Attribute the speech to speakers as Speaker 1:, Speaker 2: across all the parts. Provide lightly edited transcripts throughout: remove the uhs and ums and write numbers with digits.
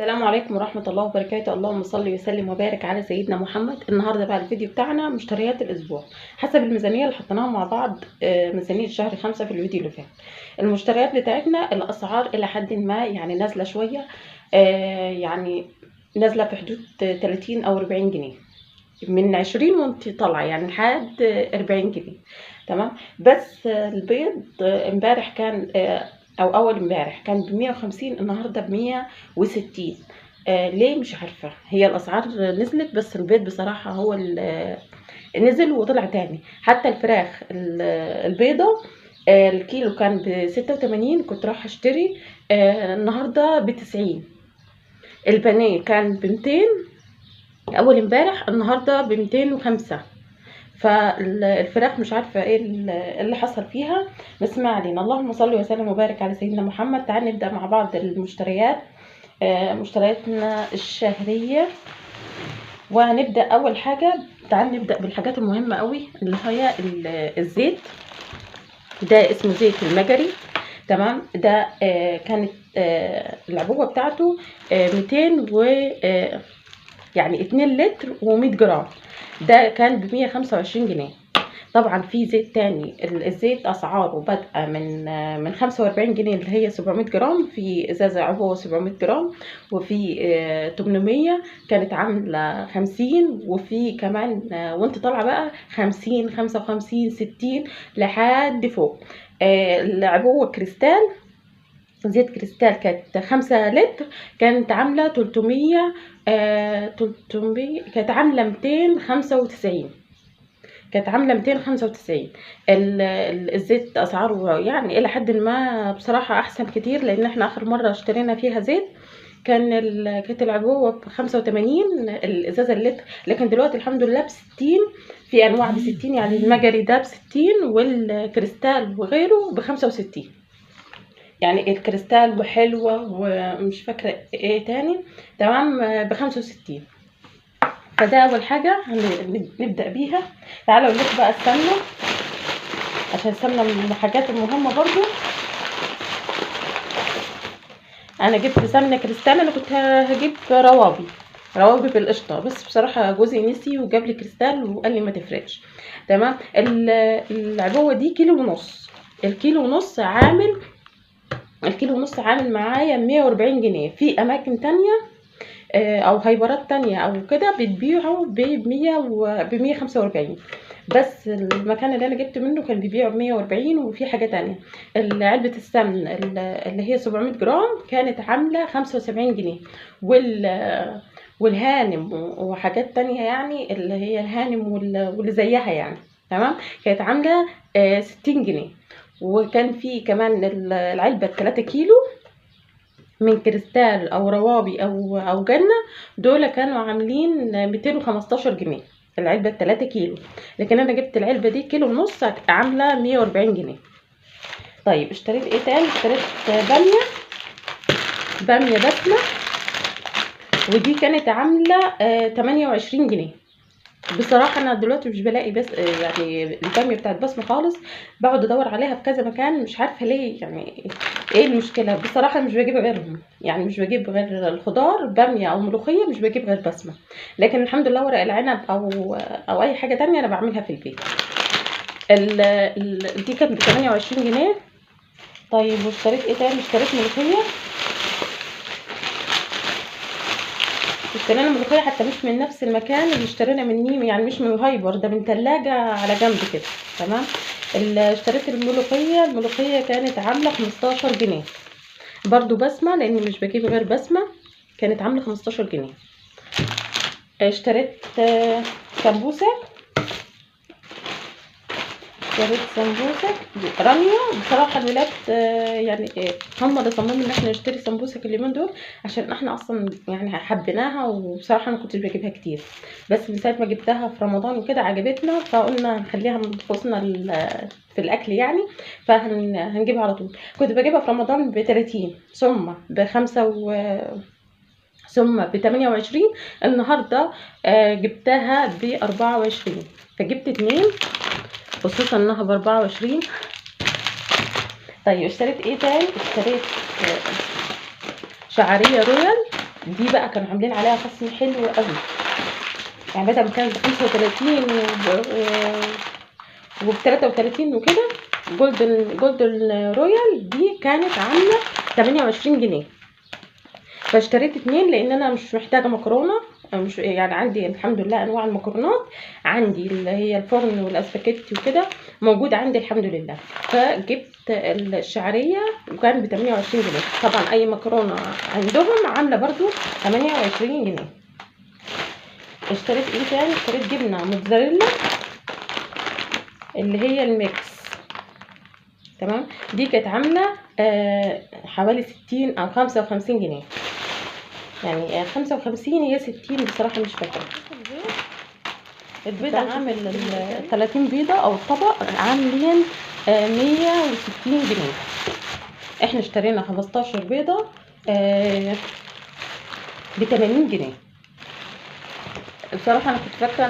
Speaker 1: السلام عليكم ورحمة الله وبركاته. اللهم صل وسلم وبارك على سيدنا محمد. النهاردة بقى الفيديو بتاعنا مشتريات الأسبوع حسب الميزانية اللي حطيناها مع بعض، ميزانية شهر 5 في الفيديو اللي فات. المشتريات بتاعتنا الأسعار إلى حد ما يعني نازلة شوية، يعني نازلة في حدود 30 أو 40 جنيه، من 20 وانت طالعة يعني لحد 40 جنيه، تمام. بس البيض امبارح كان او اول امبارح كان ب150، النهارده ب160. ليه مش عارفه، هي الاسعار نزلت بس البيض بصراحة هو نزل وطلع تاني. حتى الفراخ البيضة الكيلو كان ب86، كنت رايحة اشتري، النهارده ب90. البانيه كان ب200 اول امبارح، النهارده ب205. فالفراخ مش عارفه ايه اللي حصل فيها، بس ما علينا. اللهم صل وسلم وبارك على سيدنا محمد. تعال نبدا مع بعض المشتريات، مشترياتنا الشهرية. وهنبدا اول حاجة، تعال نبدا بالحاجات المهمة قوي اللي هي الزيت. ده اسمه زيت المجري، تمام. ده كانت العبوه بتاعته 200 و يعني 2 لتر و100 جرام، ده كان ب125 جنيه. طبعا في زيت تاني، الزيت اسعاره بادئه من 45 جنيه اللي هي 700 جرام، في ازازة عبوة 700 جرام، وفي 800 كانت عامله 50، وفي كمان وانت طالعه بقى 50 55 60 لحد فوق. العبوه كريستال، زيت كريستال كانت 5 لتر، كانت عامله 300، 300 كانت عامله 295، كانت عامله 295. الزيت اسعاره يعني الى حد ما بصراحة احسن كتير، لان احنا اخر مرة اشترينا فيها زيت كانت العبوه ب85 الازازه اللتر، لكن دلوقتي الحمد لله ب60. في انواع ب60، يعني المجري ده ب60 والكريستال وغيره ب65، يعني الكريستال وحلوة ومش فاكرة ايه تاني، تمام، ب65. فده اول حاجة هنبدأ بيها. تعالوا اقول لكم بقى السمنة، عشان السمنة من الحاجات المهمة برضو. انا جبت سمنة كريستال، انا كنت هجيب روابي بالقشطة، بس بصراحة جوزي نسي وجاب لي كريستال وقال لي ما تفرقش، تمام. العبوة دي كيلو ونص، الكيلو ونص عامل، الكيلو ونص عامل معايا 140 جنيه. في اماكن تانية او هايبرات تانية او كده بتبيعه ب100 و 145، بس المكان اللي انا جبت منه كان بيبيعه ب140. وفي حاجة تانية، علبة السمن اللي هي 700 جرام كانت عاملة 75 جنيه، والهانم وحاجات تانية يعني اللي هي الهانم واللي زيها يعني، تمام، كانت عاملة 60 جنيه. وكان في كمان العلبة 3 كيلو من كريستال او روابي او جنة، دول كانوا عاملين 215 جنيه العلبة 3 كيلو، لكن انا جبت العلبة دي كيلو ونص عاملة 140 جنيه. طيب اشتريت ايه تاني؟ اشتريت بامية بسمة، ودي كانت عاملة 28 جنيه. بصراحة انا دلوقتي مش بلاقي بس يعني الباميه بتاعت بسمه خالص، بقعد ادور عليها في كذا مكان مش عارفه ليه، يعني ايه المشكلة. بصراحة مش بجيب غيرهم، يعني مش بجيب غير الخضار باميه او ملوخية، مش بجيب غير بسمه. لكن الحمد لله ورق العنب او اي حاجة تانية انا بعملها في البيت. دي كانت ب 28 جنيه. طيب واشتريت ايه تاني؟ اشتريت ملوخية، اشترينا ملوخية حتى مش من نفس المكان اللي اشترينا من نيم، يعني مش من الهايبر ده، من تلاجة على جنب كده، تمام. اشتريت الملوخية كانت عاملة 15 جنيه، برضو بسمة لاني مش بجيب غير بسمة، كانت عاملة 15 جنيه. اشتريت سمبوسة، اشتريت سمبوسك رانيا. بصراحة الولاد يعني هم اللي صمموا ان احنا نشتري سمبوسك اليومين دول، عشان احنا اصلا يعني حبيناها، وبصراحة انا كنتش بجيبها كتير، بس من ساعة ما جبتها في رمضان وكده عجبتنا، فقلنا هنخليها من طقوسنا في الاكل يعني، فهنجيبها على طول. كنت بجيبها في رمضان ب30 ثم ب5 ثم ب28، النهارده جبتها ب24، فجبت 2 خصوصا انها ب24. طيب اشتريت ايه تاني؟ اشتريت شعرية رويال دي بقى كانوا عاملين عليها خصم حلو قوي، يعني بدل ما كانت ب35 وب33 وكده، جولدن رويال دي كانت عامله 28 جنيه. فاشتريت 2 لان انا مش محتاجه مكرونه، مش يعني عندي الحمد لله انواع المكرونات عندي، اللي هي الفرن والاسباجيتي وكده موجود عندي الحمد لله. فجبت الشعرية وكان ب 28 جنيه. طبعا اي مكرونه عندهم عامله برضو 28 جنيه. اشتريت ايه تاني؟ اشتريت جبنه موتزاريلا اللي هي ال mix، تمام. دي كانت عامله حوالي 60 او 55 جنيه، يعني 55 يا 60 بصراحة مش فاكره. البيض عامل 30 بيضة او الطبق عاملين 160 جنيه. احنا اشترينا 15 بيضة ب 80 جنيه. بصراحة انا كنت فاكره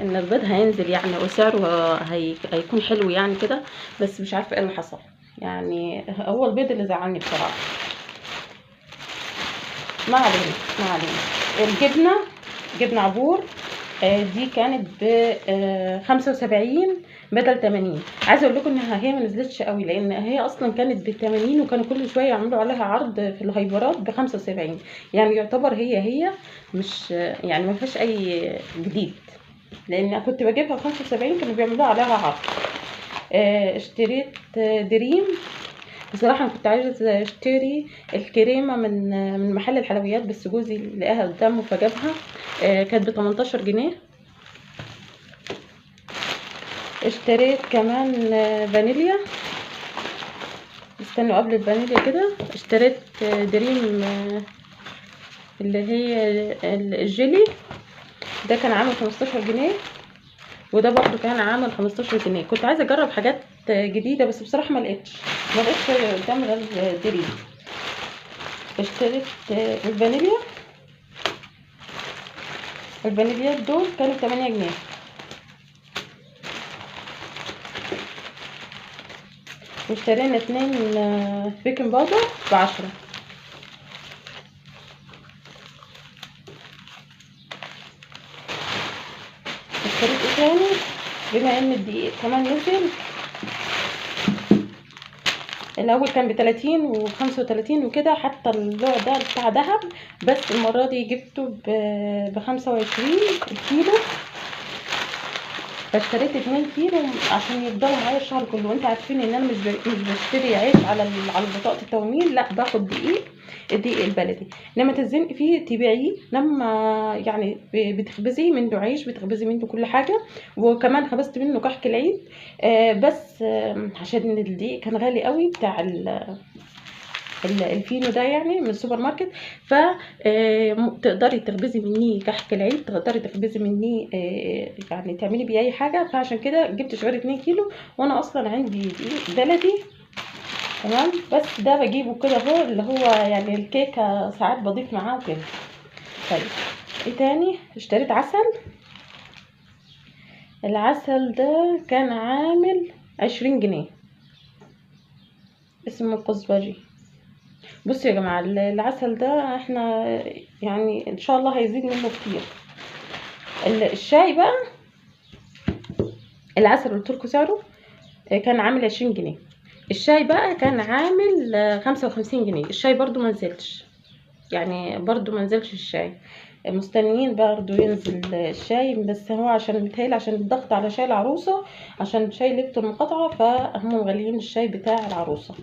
Speaker 1: ان البيض هينزل يعني وسعره هيكون حلو يعني كده، بس مش عارفه ايه اللي حصل. يعني هو البيض اللي زعلني بصراحة. ما علينا ما علينا. الجبنة، جبنه عبور، دي كانت ب 75 بدل 80. عايزه اقول لكم انها هي ما نزلتش قوي، لان هي اصلا كانت ب 80 وكانوا كل شوية يعملوا عليها عرض في الهايبرات ب 75، يعني يعتبر هي مش يعني ما فيهاش اي جديد، لان كنت بجيبها ب 75 كانوا بيعملوها عليها عرض. اشتريت دريم. بصراحة انا كنت عايزه اشتري الكريمة من محل الحلويات، بس جوزي لقاها قدامه فجابها. كانت ب 18 جنيه. اشتريت كمان فانيليا، استنوا قبل الفانيليا كده. اشتريت دريم اللي هي الجيلي ده، كان عامل 15 جنيه، وده برضو كان عامل 15 جنيه. كنت عايزه اجرب حاجات جديدة بس بصراحة ما لقيتش قدام غير دريم. اشتريت الفانيليا، الفانيليات دول كانوا 8 جنيه. واشترينا 2 baking powder ب10. اشتريت ايه تاني؟ بما ان الدقيق كمان نزل، الاول كان ب30 و35 وكده، حتى النوع ده بتاع دهب، بس المرة دي جبته ب25 الكيلو. فاشتريت 2 كيلو عشان يفضلوا معايا الشهر كله. وانتوا عارفين ان انا مش بشتري عيش على بطاقة التومين، لا باخد دقيق، الدقيق البلدي لما تزنقي فيه تبيعيه، لما يعني بتخبزي منه عيش، بتخبزي منه كل حاجة. وكمان خبزت منه كحك العيد، بس عشان الدقيق كان غالي قوي بتاع الفينو ده يعني من السوبر ماركت. فتقدري تخبزي منيه كحك العيد، تقدري تخبزي منيه يعني تعملي بيه اي حاجة. فعشان كده جبت شعير 2 كيلو، وانا اصلا عندي دقيق بلدي تمام، بس ده بجيبه كده اهو، اللي هو يعني الكيكه ساعات بضيف معاه وكده. طيب ايه تاني؟ اشتريت عسل. العسل ده كان عامل 20 جنيه، اسمه قزبري. بصوا يا جماعة العسل ده احنا يعني ان شاء الله هيزيد منه كتير. الشاي بقى، العسل قلت لكم سعره كان عامل 20 جنيه، الشاي بقى كان عامل 55 جنيه. الشاي برضو ما نزلش، يعني برضو ما نزلش الشاي، مستنيين برضو ينزل الشاي، بس هو عشان متهيألي عشان الضغط على شاي العروسة، عشان شاي لبته المقاطعة، فهم مغليين الشاي بتاع العروسة.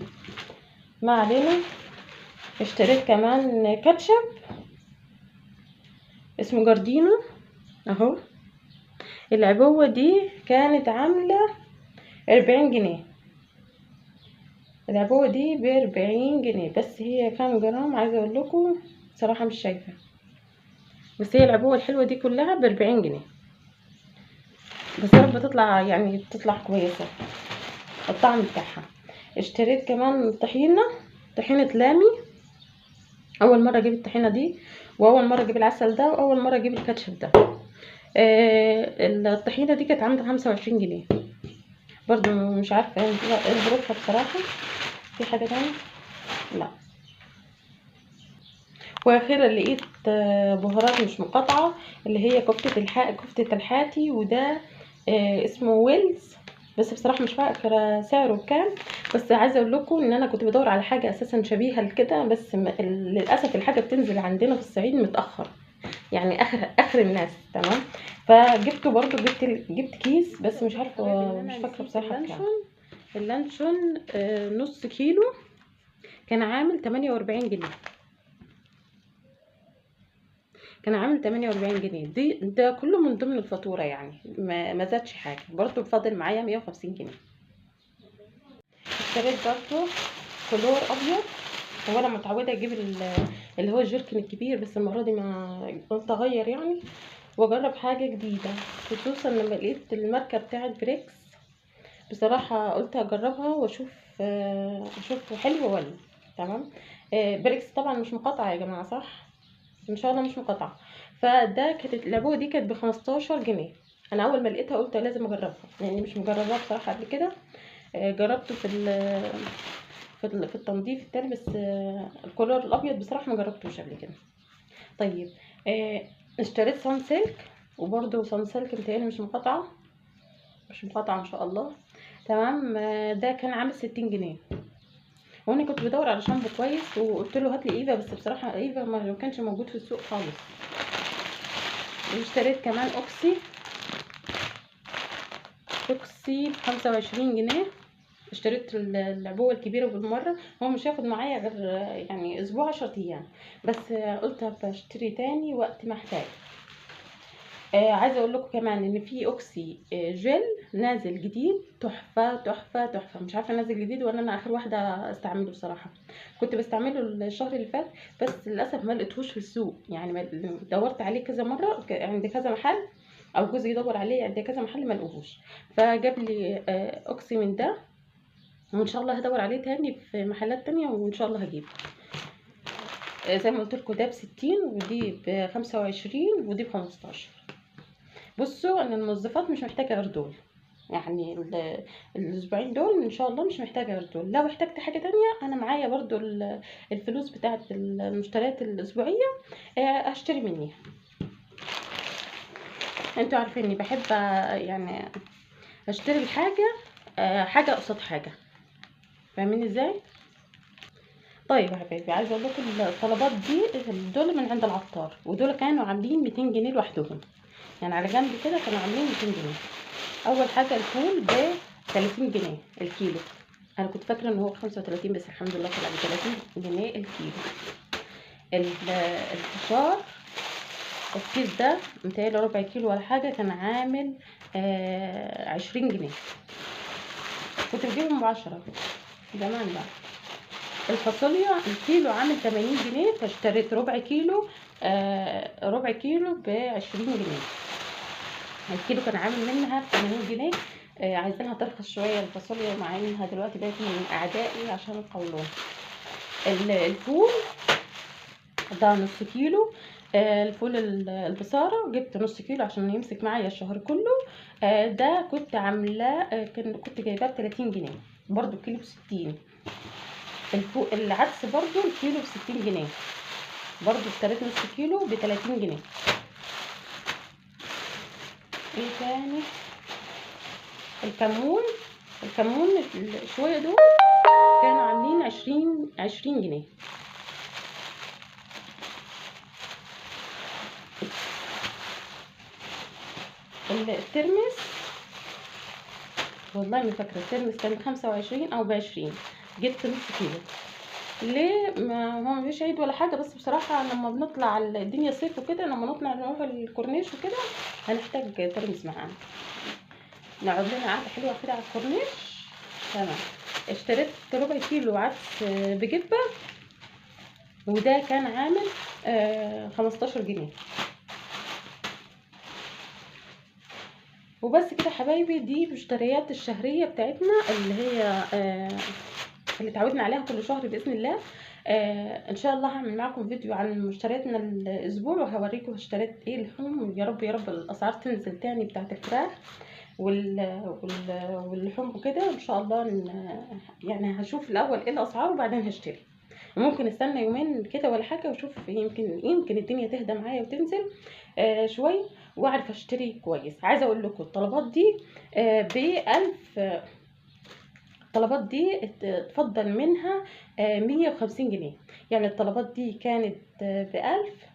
Speaker 1: ما علينا. اشتريت كمان كاتشب اسمه جاردينو اهو، العبوه دي كانت عامله 40 جنيه، العبوه دي ب40 جنيه، بس هي كام جرام عايزه اقول لكم صراحة مش شايفه، بس هي العبوه الحلوة دي كلها ب40 جنيه، بس يا رب تطلع يعني تطلع كويسة الطعم بتاعها. اشتريت كمان طحينه، طحينه لامي، اول مرة اجيب الطحينه دي، واول مرة اجيب العسل ده، واول مرة اجيب الكاتشب ده. الطحينه دي كانت عامله 25 جنيه، برضو مش عارفه ايه ظروفها بصراحة. في حاجة تانية؟ لا. واخيرا لقيت بهارات مش مقاطعه اللي هي كفته الحاتي، وده اسمه ويلز، بس بصراحة مش فاكره سعره بكام. بس عايزه اقول لكم ان انا كنت بدور على حاجة اساسا شبيهه لكده، بس للاسف الحاجة بتنزل عندنا في الصعيد متاخر، يعني اخر الناس، تمام. فجبته برضو، جبت كيس، بس مش عارفه، مش فاكره بصراحة بكام. اللانشون نص كيلو كان عامل 48 جنيه، كان عامل 48 جنيه. دي ده كله من ضمن الفاتورة، يعني ما زادش حاجة. برضو فاضل معايا 150 جنيه. اشتريت برضو كلور ابيض، هو انا متعوده اجيب اللي هو الجيركن الكبير، بس المرة دي ما قلت اغير يعني واجرب حاجة جديدة، خصوصا لما لقيت الماركة بتاعه بريكس. بصراحة قلت اجربها واشوف، اشوف حلو ولا تمام. بريكس طبعا مش مقاطعه يا جماعة، صح؟ ان شاء الله مش مقاطعه. فده كانت العبوه دي كانت ب15 جنيه. انا اول ما لقيتها قلت لازم اجربها، لاني مش مجرباها بصراحة قبل كده. جربته في التنظيف التاني، بس الكولور الابيض بصراحة ما جربتوش قبل كده. طيب اشتريت صن سيلك، وبرده صن سيلك متهيألي مش مقاطعه، مش مقاطعه ان شاء الله، تمام. ده كان عامل 60 جنيه، وانا كنت بدور على شامبو كويس وقلت له هات لي ايفا، بس بصراحة ايفا ما كانش موجود في السوق خالص. واشتريت كمان اوكسي، اوكسي ب25 جنيه. اشتريت العبوه الكبيرة بالمرة، هو مش هياخد معايا غير يعني اسبوع 10 ايام، بس قلت بشتري تاني وقت ما احتاج. عايزه اقول لكم كمان ان في اوكسي جل نازل جديد، تحفة تحفة تحفة. مش عارفه نازل جديد ولا انا اخر واحدة استعمله بصراحة، كنت بستعمله الشهر اللي فات، بس للاسف ما لقيتهوش في السوق، يعني دورت عليه كذا مرة عند كذا محل، او جوزي يدور عليه عند كذا محل ما لقوهوش، فجاب لي اوكسي من ده، وان شاء الله هدور عليه تاني في محلات تانية وان شاء الله هجيبه. زي ما قلت لكم ده ب60، ودي ب25، ودي ب15. بصوا ان المنظفات مش محتاجه غير دول، يعني الاسبوعين دول ان شاء الله مش محتاجه غير دول. لو احتجت حاجة تانية انا معايا برضو الفلوس بتاعه المشتريات الاسبوعية، هشتري منيها. انتوا عارفين اني بحب يعني اشتري الحاجة حاجة قصاد حاجة، فاهمين ازاي؟ طيب يا حبايبي، عايزه اقول لكم الطلبات دي دول من عند العطار، ودول كانوا عاملين 200 جنيه لوحدهم، يعني على جنب كده كانوا عاملين 200 جنيه. اول حاجة الفول ب 30 جنيه الكيلو، انا كنت فاكره ان هو 35، بس الحمد لله طلع ب 30 جنيه الكيلو. الفشار الكيس ده متهيألي ربع كيلو ولا حاجة، كان عامل 20 جنيه، كنت بجيبهم ب10 زمان بقى. الفاصوليا الكيلو عامل 80 جنيه، فاشتريت ربع كيلو، ربع كيلو ب20 جنيه. الكيلو كان عامل منها 80 جنيه. عايزينها ترخص شوية الفاصوليا، مع انها دلوقتي بقت من اعدائي عشان القولون. الفول ده نص كيلو، الفول البصاره جبت نص كيلو عشان يمسك معايا الشهر كله. ده كنت عاملاه، كنت جايباه ب 30 جنيه برضو، الكيلو ب60. العدس برضو الكيلو ب60 جنيه، برضو اشتريت نص كيلو ب30 جنيه. ايه تاني؟ الكمون، الكمون شوية دول كانوا عاملين 20 جنيه. الترمس والله ما فاكره، الترمس كان ب25 او ب20، جبت نص كيلو. ليه؟ ما هو مفيش عيد ولا حاجة، بس بصراحة لما بنطلع الدنيا صيف وكده، لما نطلع نروح الكورنيش وكده هنحتاج ترمس معانا، نقعد لنا قعدة حلوة كده على الكورنيش. تمام. اشتريت ربع كيلو عدس بجبه، وده كان عامل 15 جنيه. وبس كده حبايبي، دي مشتريات الشهرية بتاعتنا اللي هي اللي اتعودنا عليها كل شهر باذن الله. ان شاء الله هعمل معاكم فيديو عن مشترياتنا الاسبوع، وهوريكم اشتريت ايه لحوم. يا رب يا رب الاسعار تنزل تاني بتاعت الفراخ واللحوم وكده ان شاء الله. يعني هشوف الاول ايه الاسعار وبعدين هشتري. وممكن استنى يومين كده ولا حاجة واشوف، يمكن الدنيا تهدى معايا وتنزل شوية واعرف اشتري كويس. عايزه اقول لكم الطلبات دي ب1000، الطلبات دي اتفضل منها 150 جنيه. يعني الطلبات دي كانت ب1000،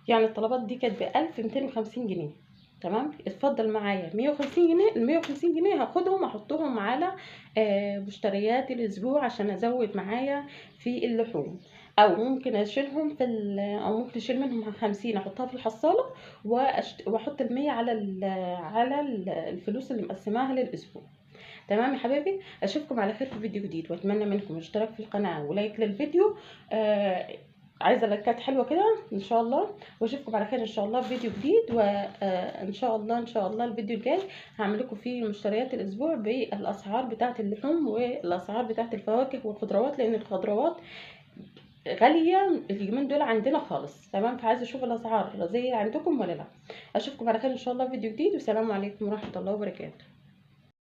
Speaker 1: يعني الطلبات دي كانت ب1250 جنيه، تمام. اتفضل معايا 150 جنيه. ال 150 جنيه هاخدهم احطهم على مشتريات الاسبوع عشان ازود معايا في اللحوم، او ممكن اشيلهم في او ممكن اشيل منهم 50 احطها في الحصاله واحط ال100 على الفلوس اللي مقسماها للاسبوع. تمام يا حبايبي، اشوفكم على خير في فيديو جديد، واتمنى منكم اشتراك في القناة و like للفيديو. عايزه لايكات حلوة كده ان شاء الله، واشوفكم على خير ان شاء الله في فيديو جديد. وان شاء الله ان شاء الله الفيديو الجاي هعمل لكم فيه مشتريات الاسبوع بالاسعار بتاعه اللحوم والاسعار بتاعه الفواكه والخضروات، لان الخضروات غالية اليومين دول عندنا خالص، تمام. فعايزه اشوف الاسعار زي عندكم ولا لا. اشوفكم على خير ان شاء الله في فيديو جديد، والسلام عليكم ورحمة الله وبركاته.